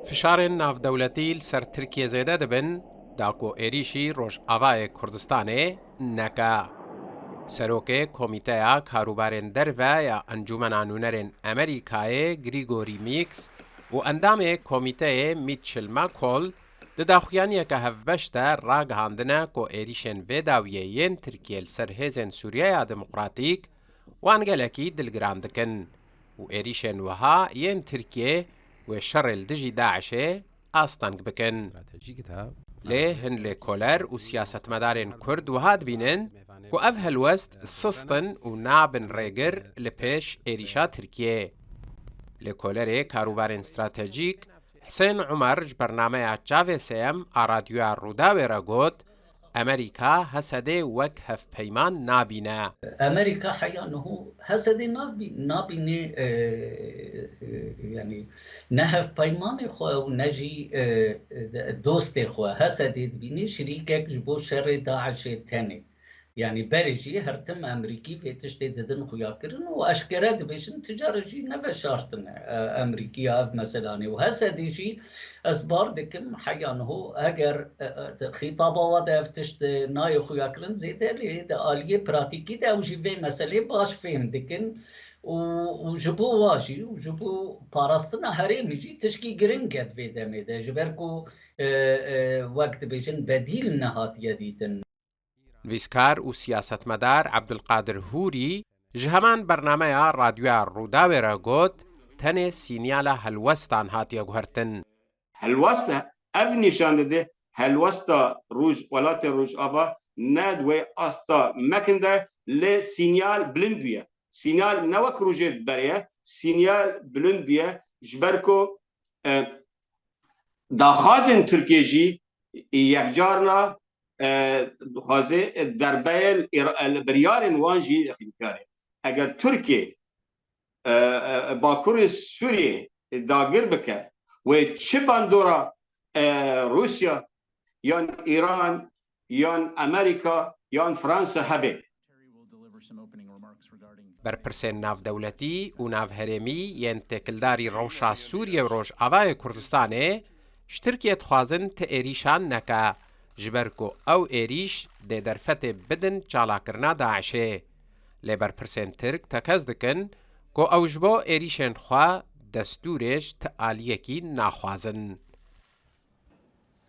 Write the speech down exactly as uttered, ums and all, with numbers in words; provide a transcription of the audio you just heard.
Fişarên navdewletî li ser Tirkiye zêde dibin, da ku êrîşî Rojavayê Kurdistanê neke. Serokê Komîteya Karûbarên Derve ya Encûmena Nûnerên Amerîkayê Gregory Meeks û endamê komîteyê Mitchell McCaul di daxuyaniyeke hevbeş de ragihandine ku êrîşên vê dawiyê yên Tirkiye li ser hêzên Sûriyeya Demokratîk wan gelekî dilgiran dikin û êrîşên wiha yên Tirkiye wê şerê li dijî DAIŞ'ê asteng bikin. Lê hin lêkoler û siyasetmedarên Kurd wiha dibînin ku ev helwest sist in û nabin rêgir li pêş êrîşa Tirkiyê. Lêkolerê karûbarên stratejîk Husên Umer ji bernameya Çavê Sêyem a Radyoya Rûdawê re got, Amerîka Hesedê wek hevpeyman nabîne. Amerîka heya niho Hesedê nabî-, nabînê, e, e, yanî ne hevpeymanê xwe û ne jî, e, e, dostê xwe Hesedê dibînê şirîkek ji bo şerê DAIŞ'ê tenê. Yanî berê jî her tim Amerîkî vê tiştê didin xuyakirin û eşkere dibêjin ti care jî neveşartine, e, Amerîkî ya ev meselanê. Û Hesedê jî ez bar dikim heya niho eger, e, e, di xîtaba we de ev tişt, e, nayê xuyakirin zêde, lê di aliyê pratîkî de ew jî vê meselê baş fêm dikin û, û ji bo wa jî û ji bo parastina herêmê jî tişkî giring e di vê demê de. Ji ber ku, e, e, wek dibêjin bedîl nehatiye dîtin. Nivîskar û siyasetmedar Ebdulqadir Hûrî ji heman bernameya Radyoya Rûdawê re got, tenê sînyala helwestan hatiye guhertin. Helwest e, ev nîşan dide helwesta Roj-, welatê Rojava ne di wê asta mekin de, lê sînyal bilind bûye. Sînyal ne wek rojê berê ye, sînyal bilind bûye, ji ber ku, e, daxwazên Tirkiye jî yekcarna, e, dixwaze derbeyê li Îra-, li biryarên wan jî xînkar e. Eger Tirkiye, e, e, Bakurê Sûriyê dagir bike, wê çi bandora, e, Rûsya yan Îran yan Amerîka yan Fransa hebe? Berpirsên navdewletî û navherêmî yên têkildarî rewşa Sûriye û Rojavayê Kurdistanê ji Tirkiye dixwazin ti êrîşan neke, ji ber ku ew êrîş dê derfetê bidin çalakirina DAIŞ'ê. Lê berpirsên Tirk tekez dikin ku ew ji bo êrîşên xwe destûrê ji ti aliyekî naxwazin.